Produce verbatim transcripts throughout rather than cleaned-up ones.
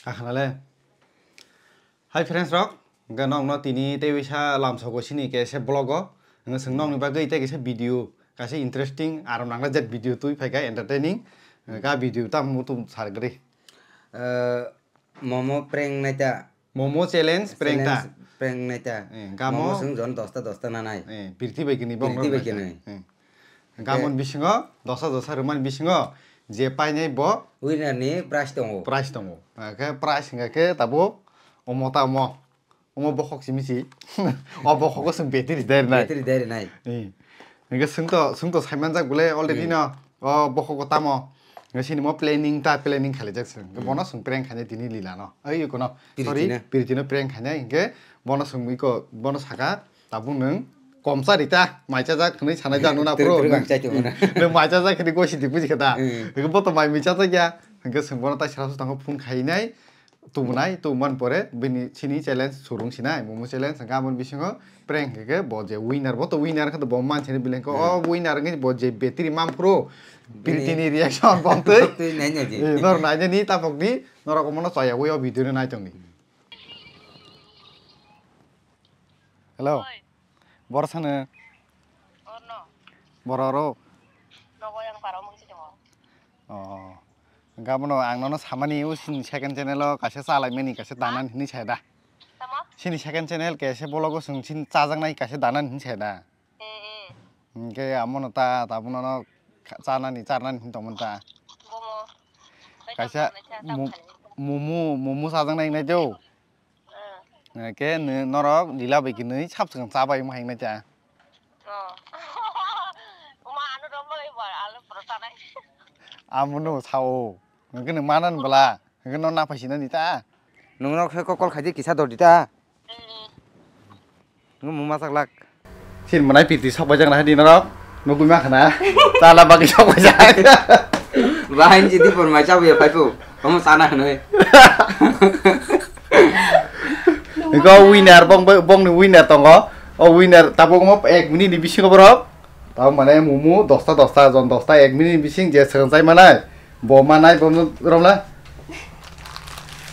Akhanale. Hi friends rok, hwnkhe nokno tini tei wisa lamsogo sini kaisa vlog o. Hwnkhe chwng nokni bagwi tei kaisa video, kaisa interesting arom nangnai jat video twi phaikha entertaining. Hwnkhe a video tamo muchung sargri. Eh, momo prank naita. Momo challenge prank ta. Challenge prank naita. Eh, gamo. Momo chwng jon dosta dosta nanai. Eh, pirti bai kini bong Pirti bai rok kini. Eh. Gamon bisingo dosa dosa rwmani bisingo je painai bo Winner ni prize tongo. Prize tongo. Hwnkhe prize hwnkhe khe tabuk omo ta omo. Omo bokhok simi si. O bokhok o chwng battery dai rwnai. Battery dai rwnai. Eh. Hwnkhe chwng to, chwng to saimanjak bole already Hmm. no. O bokhok o tamo. Hwnkhe sini mo planning ta planning khailaijak chwng. Hwnkhe Hmm. bono chwng prank khainai tini lila no. Ai kono. Sorry, Piritino. Piritino prank khainai hwnkhe bono chwng iko bono saka. Tabuk nwng komsa rita, mai chajak hwnwi sanai jak nuna Twrwk pro. Twrwk ang chai tongmana. Nwng mai chajak hwnwi gosi di buji khe da. Hmm. Hwnkhe bo to mai mui chajak ya. Hwnkhe chwng bono tai sra su tangkho phone khainai. Tubunai, tubumani pore bini chini challenge surung sinai. Momo challenge hwnkhe aboni bisingo prank hwnkhe bo je winner, bo to winner wngkha to bo mansini belai hwnkhe o Hmm. winner wngkhe bo je battery man phuru Bini Piritini reaction bo twi. Twi nai nai di. Eh, nor nai nai ni tapok di, norok omono chaya wi o video no nai tong di. Hello. Oi. Bor sano. Orno. Bor oro. Nogo yang paro mungsi tongo. Oh. Gabono ang nono samani usini second channel o kaisa chalai mani kaisa danan hini sai da. Tamo? Sini second channel kaisa vlog o sung sini chajaknai kaisa danan hini sai da. Eh, eh. Hingke amono ta, tabuk nono kha-, chanani, charnani hin tongmani ta. Bomo. Kaisa Kaisa tam mu-, khalai. Mumu, mumu chajaknai hingnai do. Eh. Hingke nw-, norok lila bai kwnwi sab swkang chabai wngma hingnai ta. Oh. Uma anu rombo ibo alu poro chanai. Amono sao. Hingke nw manan bwla. Hingke no naphai sinani ta. Nungno khe kokol khaidi kisa dodi ta. Nungno muma chaklak. Sin manai piti sok bai jakna hadi norok. Nugui ma khana. Chala bagwi sok bai jak. Bahai ni jiti por mai chabu ya paipu. Kamu sana hano he. Hingke winner bong, bongni winner tongo. O winner tabuk mo ek minute ni bisingo borok. Tamo mane mumu dosta dosta jon dosta ek minute bising je swkang chai manai. Bo manai bo romla.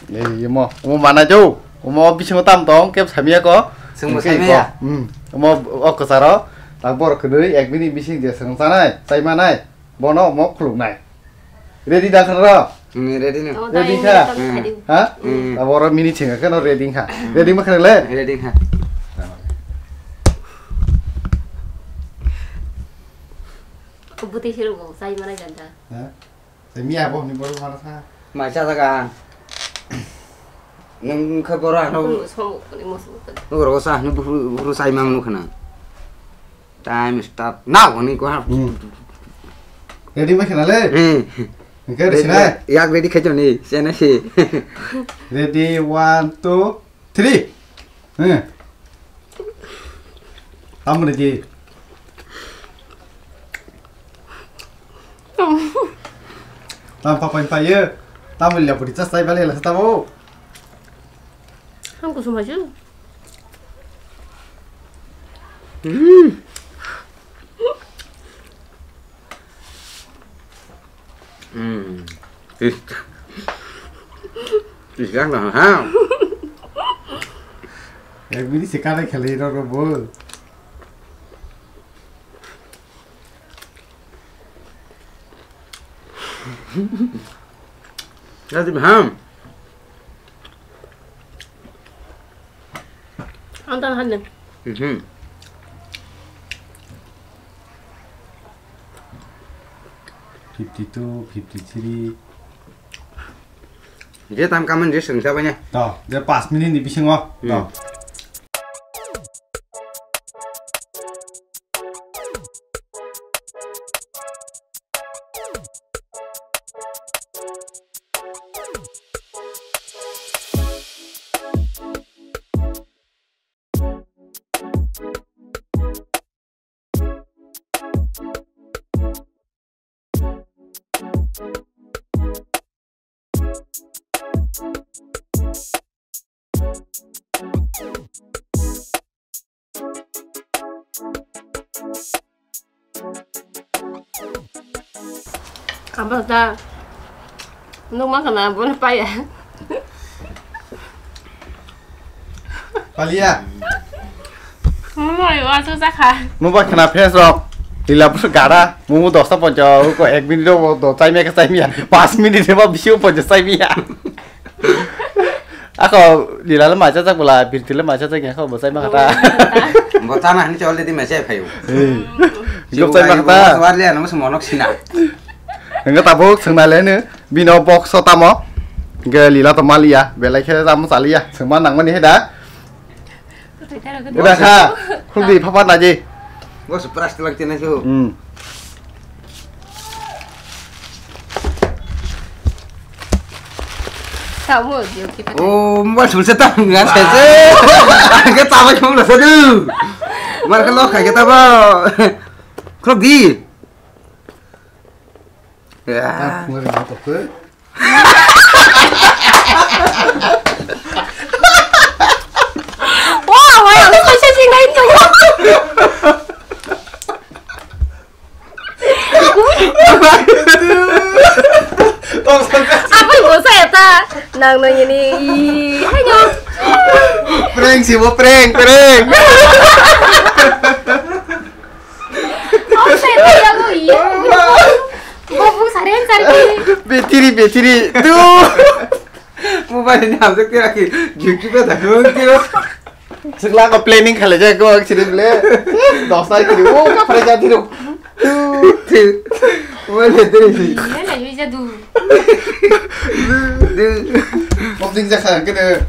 Ei mo, mo manai jo. Mo bisingo tam tong kep samia ko. Swngbo Hingke samia. Ko, hmm. Mo o kwcharo. Tak bor kwnwi ek minute bising je swkang chanai, chai manai. Bono mo khuluknai. Ready da khana ro? Hmm, ready no. Tamo Ready tayong kha? Tamo Hmm. khadi. Ha? Hmm. Abo oro mini chinga kheno ready kha. Ready ma khana le? Ready kha. Bwtwi se rwgo, chai manai ganda. Ha? Tei miya bo hwnwi borok mana kha? Mai cha jaga. Nwng khe borok ano Somo kani, mosomo kani. Borok sa hwnwi buphuru, buphuru chai mang nukha na. Time start now hwnwi ko ha. Hmm. Ready ma khana le? Hmm. Hingke Ready, ready na? Yak ready khai choni, chena si. Ready, one, two, three. Hmm. Tamoni di. Tam papai paye. Tamoni la puri chas tai bale la tamo. Ham kusum aja. Hmm. Hmm. Is. Is kan ha. Ek minute se kana kheli ro ro bo. Jadi ham. Ang tan han. Mhm. Fifty two, fifty three. Je tam kaman je sengsa banya. To, je pas minute ni bisingo. Hmm. To. Abang ta nung ma kana bon paya. Palia. Moi wasu jakha. Nuba khna friends rok. Lila bus gara. Mumu dosta poncha ko ek minute ro do chai me ka chai miya. Pas minute ba bisi poncha chai miya. Ako lila le macha jak bula birti le macha jak ako bo chai ma kata. Bo chana hani chole di mese phayu. Go chai ma kata. Warle ano monok sina. Enga tabuk sengna le ne. Bino box o tamo. Ge lila to maliya, belai khe tamo chaliya. Sengma nangmani he da. Eba kha, khuldi phapa naji. Box plastic lang chena su. Hmm. Tamo, yo kita. Oh, mobile sulse ta ngan sese. Ke tamo chum la sadu. Mar ke lo khai ke tamo. Khuldi. Ya. Ah, ngori mo to ke. Wah, wah, yang itu saya sih nggak itu. Apa yang bosan ya ta? Nang nang ini, ih, hanya. Prank sih, mau prank, prank. Offset ya, bu, iya. Gobu saren sarki. Betiri, betiri. Tuh. Mobile ni hamjak tira ki. Juki pe dah, tuh, tuh. Sekolah ko planning khala ja ko accident le. Dos na kiri. Oh, ka pare ja tiro. Tuh. Tuh. Mobile tiri si. Iya lah, iya jadu. Tuh. Mobile ja kha kene.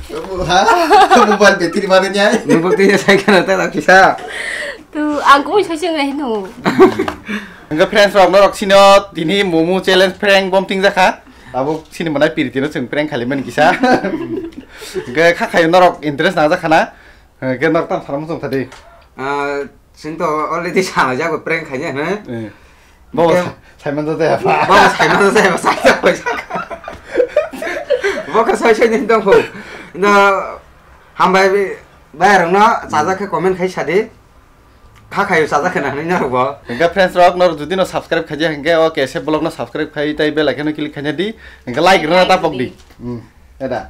Ha? Mobile betiri mare nya. Mobile tiri sa kana ta kisa. Tu, ang kung sai sing rai no. Hingke friends rok norok sino tini momo challenge prank bom ting jakha. Abo sini manai piri tino chwng prank khali mani kisa. Hingke kha khayo norok interest na jakha na. Hingke norok tam salam song thadi. Ah, sing to already sana jago prank khanya na. Eh. Bo Hingke sa-, Simon to ya pa. Bo Simon to ya pa, sa ya pa. Bo ka sai sai ni dong ko. Na hambai bi, bai rong no, chaja khe comment khai sadi. Kha khayo chajakha na hinwi narwkbo. Hingke friends rok, norok jodi no subscribe khaijak hingke o K S F vlog no subscribe khai tei bell icon no click khaina di. Hingke like rwna ta pok di. Hmm, eda.